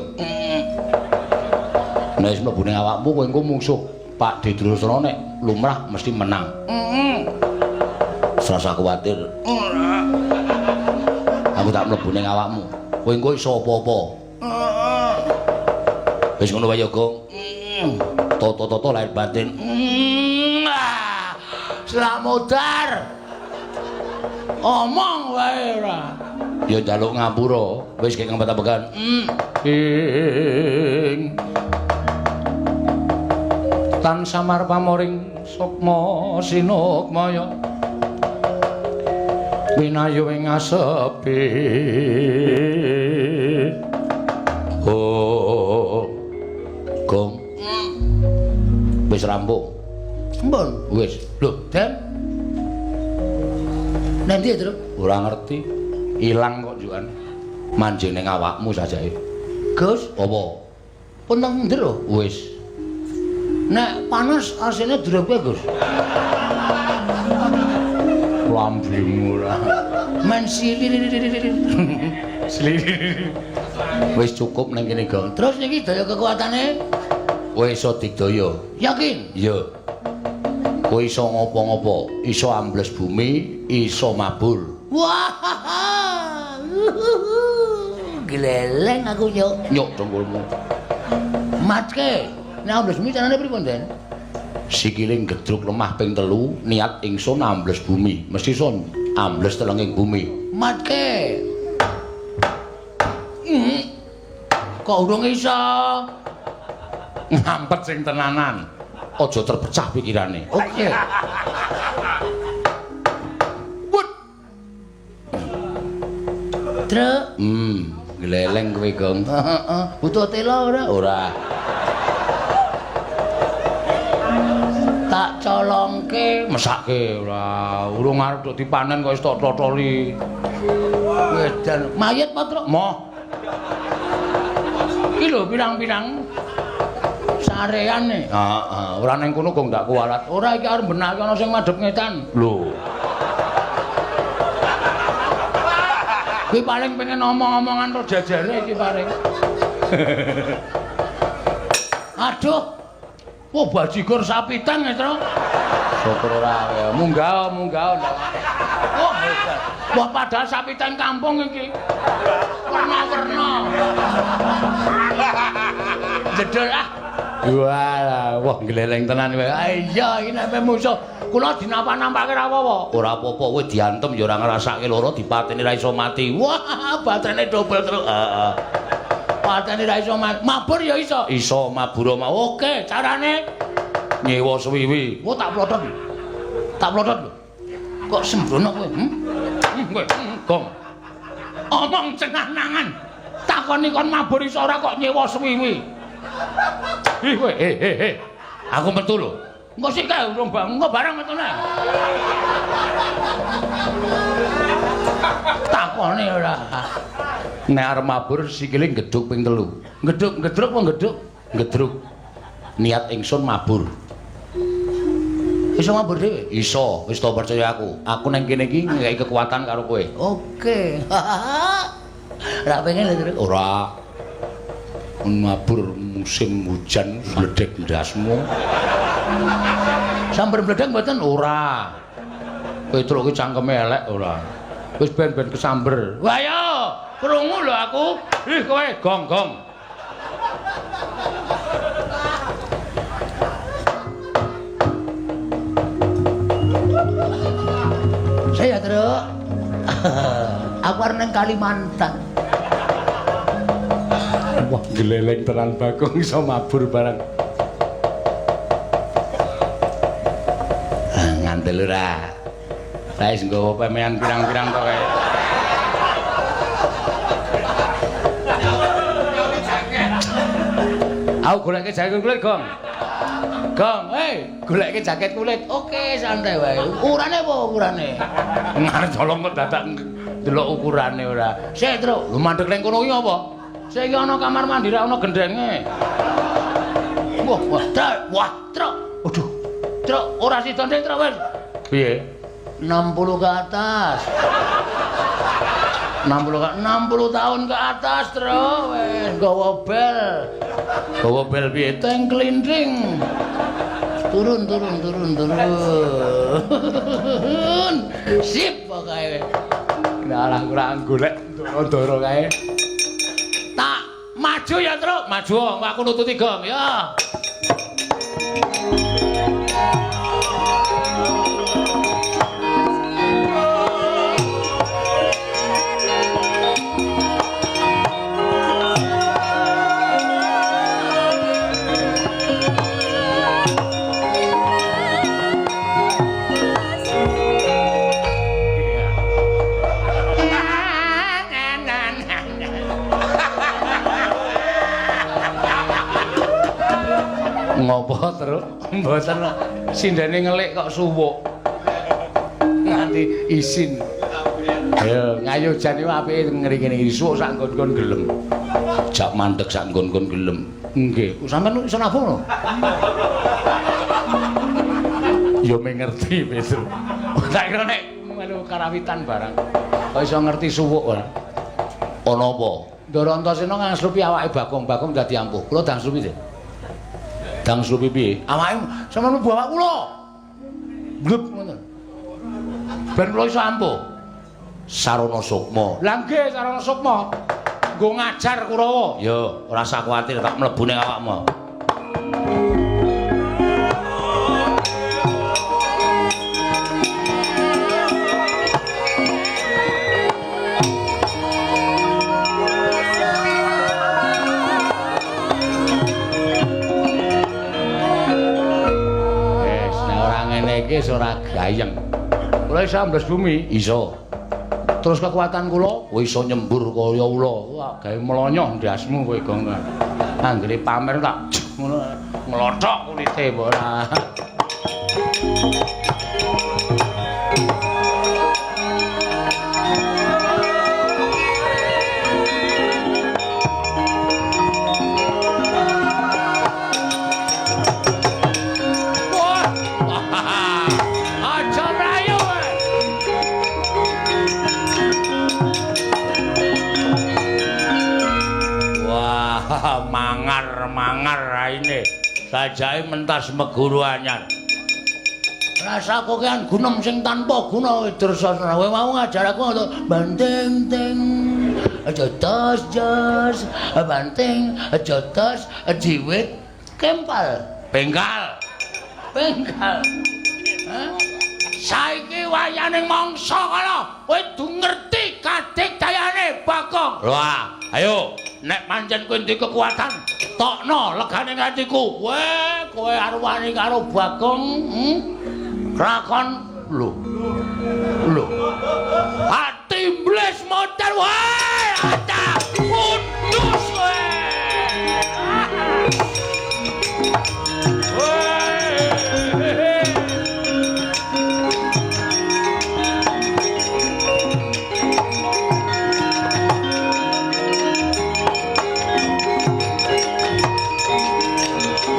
Nek wis mlebu ning awakmu kowe engko mungsuh Pak Dursasana nek lumrah mesti menang. Heeh. Serasa kuwatir. Ora. Aku tak mlebu ning awakmu. Kowe engko iso apa-apa. Heeh. Wis ngono wae ya, Gong. Toto-toto lahir batin. Slamodar. Omong wae ora. Ya njaluk ngapura, wis kek ngempet-empetan. Ing tan samar pamoring Sukma sinukmaya winayu ing asepi. Oh. Gong. Wis rampung. Mbon. Wis. Lho, Den. Nanti ya, Truk? Ora ngerti. Ilang kok juan. Manjing ning awakmu sajake. Gus, apa? Pun nang njero. Wis. Nek panas asine drop Gus. Lambimu ora. Men sili. Wis cukup ning kene, Gong. Terus niki daya kekuatane kowe iso digdaya. Yakin? Iya. Kowe iso ngopo-ngopo, iso ambles bumi, iso mabur. Wah. Gleleng aku nyuk. Nyuk dengkulmu. Matke. Nek ambles bumi carane pripun, Den? Sikile gedruk lemah ping 3, niat ingsun ambles bumi. Mesti iso ambles telenging bumi. Matke. Kok urung iso? Ngampet sing tenanan. Aja terpecah pikirane. Oke. Wut. Truk. Gleleng kowe, Gong. Heeh. Butuh tela ora? Ora. Tak colongke, mesake ora. Urung arep tok dipanen kok wis tok totoli. Wedan mayit apa, Truk? Moh. Iki lho pirang-pirang sareane. Heeh, ora ning kono kok ndak kualat. Ora iki arep benake ana sing madhep ngetan. Lho. Kuwi paling pengen omong-omongan ro jajare iki paling. Aduh. Wah, bajigur sapi teng ya, Truk. Syukur ora ya. Munggah, munggah. Wah, hebat. Wah, padahal sapi teng kampung iki. Werna-werna. Jedul ah. Walah, wah gleleng tenan kowe. Ah iya, iki nek musuh kula dinapa-nampake ra apa-apa. Ora apa-apa, kowe diantem ya ora ngrasake lara, dipateni ra iso mati. Wah, baterene dobel terus. Heeh. Pateni ra iso mati. Mabur ya iso. Iso mabur mau. Oke, carane nyewa suwiwi. Wah, tak plotot. Tak plotot lho. Kok sembrono kowe? Kowe, Gong. Omong cenah-nangan. Takoni kon mabur iso ora kok nyewa suwiwi. Ih kowe, he. Aku metu lho. Engko sik kae urung bang, engko bareng metune. Takone ora. Nek arep mabur sikile gedhuk ping 3. Gedhuk, gedruk apa gedhuk? Gedruk. Niat ingsun mabur. Iso mabur dhewe? Iso, wis to percaya aku. Aku nang kene iki nggawe kekuatan karo kowe. Oke. Ora pengen lho, Truk. Ora. Mabur musim hujan bledek ndasmu. Samper bledek mboten? Ora. Petruk ki cangkeme elek ora. Wis ben-ben kesamber. Wah yo, krungu lho aku. Ih kowe gong-gong. Saya Truk. Aku arep nang Kalimantan. Wah, gleleng tenan Bagong iso mabur barang. Ah, ngandel ora. Lah wis nggawa pemean pirang-pirang to kae. Aku goleke jaket kulit, Gong. Gong, hei, goleke jaket kulit. Oke, santai wae. Ukurane apa ukurane? Ngarep colong kok dadak ndelok ukurane ora. Sik, Truk. Lho mandek ning kono ki apa? Sik iki ana kamar mandi ra ana gendenge. Wah, wah, Truk. Wah, Truk. Aduh. Truk, ora sida ndek, Truk wis. Piye? 60 ke atas. 60 tahun ke atas, Truk. Wis nggawa bel. Gawa bel piye? Teng klinting. Turun, turun, turun, turun. Sip pokoke. Nah, kurang golek ndoro-ndoro kae. Tak maju ya, Truk. Maju, aku nututi Gong, ya. Napa, Truk? Mboten sindene ngelik kok suwuk. Nganti isin. Ayo, ngayojan iku apike ngene iki suwuk sak nggon-nggon gelem. Jak mandeg sak nggon-nggon gelem. Nggih, sampean iso nabuh lho. Ya mengerti, Petro. Tak kira nek melu karawitan barang. Kok iso ngerti suwuk ora? Ana apa? Ndara Antasena ngangslupi awake Bagong, Bagong dadi ampuh. Kula dangslupi, Dik. Dangslupi piye? Awake sampean mlebu awak kula. Blub ngoten. Ben kula iso ampuh. Sarana sukma. Lah nggih, sarana sukma. Nggo ngajar Kurawa. Ya, ora usah kuwatir tak mlebu ning awakmu. Wis, nek ora ngene iki wis ora gayeng. Kula iso ambles bumi, Iso. Terus kekuatan kula Kowe iso nyembur kaya ula. Wah, gawe mlonyoh ndasmu kowe, Gong. Anggere pamer tak ngono nglothok kulite apa ora. Wah! Aja mlayu kowe. Wah, mangar-mangar raine. Sajake mentas meguru anyar. Rasa kokean gunem sing tanpa guna Dursasana. Kowe mau ngajar aku ngono, banting ting aja tos jos, banting aja tos jiwit kempal. Bengkal. Bengkal. Hah? Saiki wayane mangsa kono, kowe du ngerti kadigdayane Bagong. Wah, ayo nek pancen kowe duwe kekuatan, tokno legane atiku. Kowe kowe arep wani karo Bagong, Rakon lho. Lho. Ati mbles modal wae, ata kudus kowe.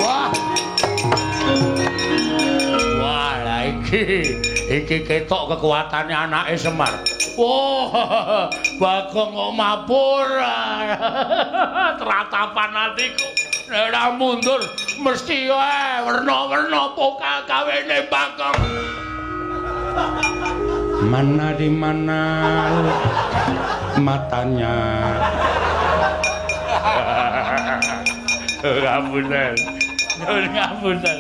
Wah. Wah, lah iki iki ketok kekuatane anake Semar. Wah, Bagong kok mabur. Tratapan atiku. Nek ora mundur mesti wae werna-werna pokal kawene Bagong. Mana di mana matanya. Ngapunten. Nyuwun ngapunten.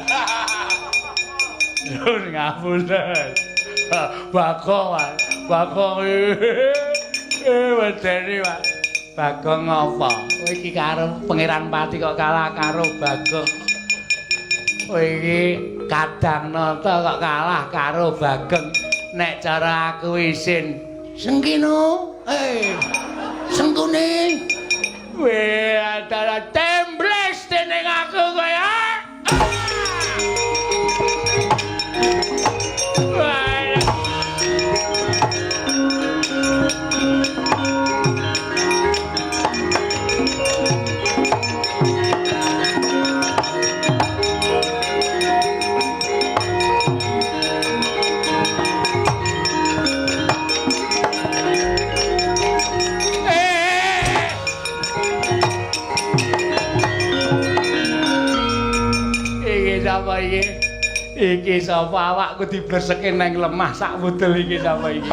Nyuwun ngapunten. Bagong, Mas. Bagong. Wedeni, Mas. Bagong apa? Kowe iki karo Pangeran Pati kok kalah karo Bagong. Kowe iki Kadang Nata kok kalah karo Bagong. Nek cara aku isin. Sengkino, Sengkune. Weh, antara tembles dening aku kowe. Ah! Wah. Iki sapa iki? Iki sapa awakku diblerseke nang lemah sak wudel iki sapa iki?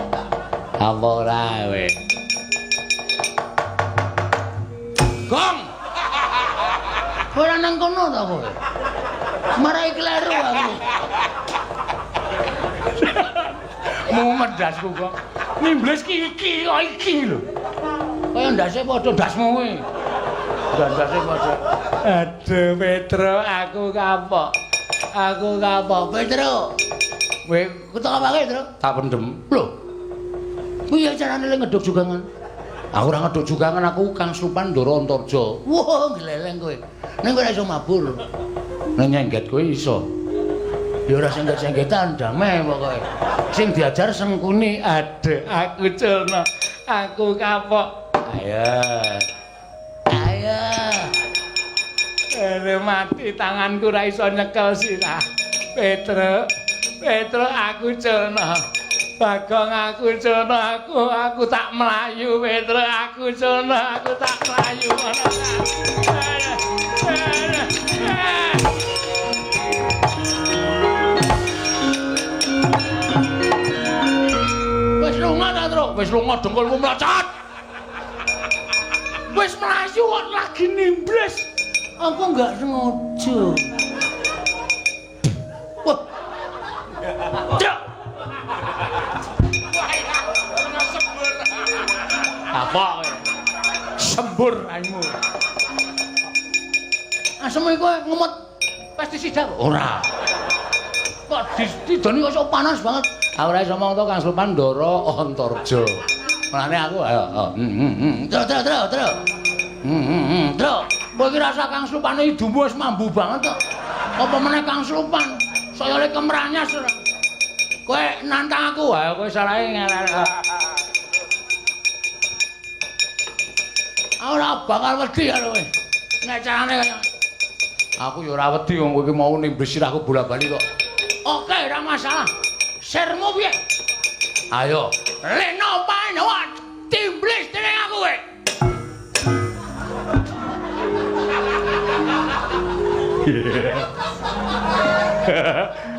Apa ora kowe? Gong. Ora nang kono ta kowe? Marai kleru aku. Mumet ndasku kok. Nimbles ki iki kok iki lho. Kaya ndase padha Ndasmu kuwi. Ndase padha. Aduh Petro, aku kapok. Aku kapok. Petro. Kowe Ketok apake, Tro? tak pendem. Lho. Piye carane le ngeduk jugangan? Aku ora ngeduk jugangan, aku Kang Slupan Ndara Antarja. Wah, gleleng kowe. Ning kowe ora iso mabur. Nek nyengget kowe iso. Ya ora sengget-senggetan, damai pokoke. Sing diajar Sengkuni, adek aku culna, aku kapok. Ayo. Ayo. Ere mati tanganku ora iso nyekel sirah. Petruk, Petruk aku culna. Bagong aku culna, aku tak mlayu Petruk, aku culna, aku tak mlayu. Wis lunga ta, Truk? Wis lunga dengkulmu mlocot. Wis mlayu kok lagi nimbles. Aku enggak sengaja. Wah. Truk. Apa kowe? Sembur raimu. Asem iku ngemot pestisida ora. Kok didoni kok panas banget. Aku ora iso omong to Kang Slupan Ndara Antarja. Mulane aku ayo. Truk truk truk truk. Truk. Kowe iki rasa Kang Slupane idumu wis mambu banget kok. Apa meneh Kang Slupan? Saya le kemranyas ora. Kowe nantang aku, ayo kowe salahe ngelek. Aku ora bakal wedi karo kowe. Nek carane kaya aku ya ora wedi wong kowe iki mau nimbis sirahku bola-bali kok. Oke, ora masalah. Sirmu piye? Ayo. Leno pae timblis dening aku kowe.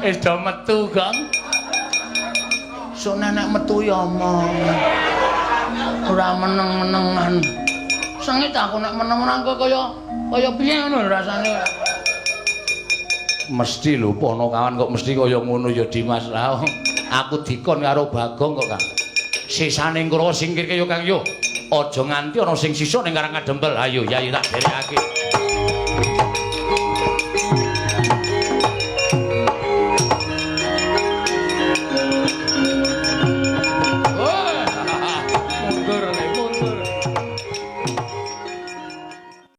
Wis do metu, Gong. Sok nenek metu ya omong. Ora meneng-menengan. Sengit aku nek meneng-meneng kok kaya piye ngono rasane. Mesti lho Ponokawan kok mesti kaya ngono ya Dimas. Lah aku dikon karo Bagong kok, Kang. Sisane Kurawa singkirke yo Kang yo. Aja nganti ana sing sisa ning Karang Kadempel. Ayo yayi tak derekake.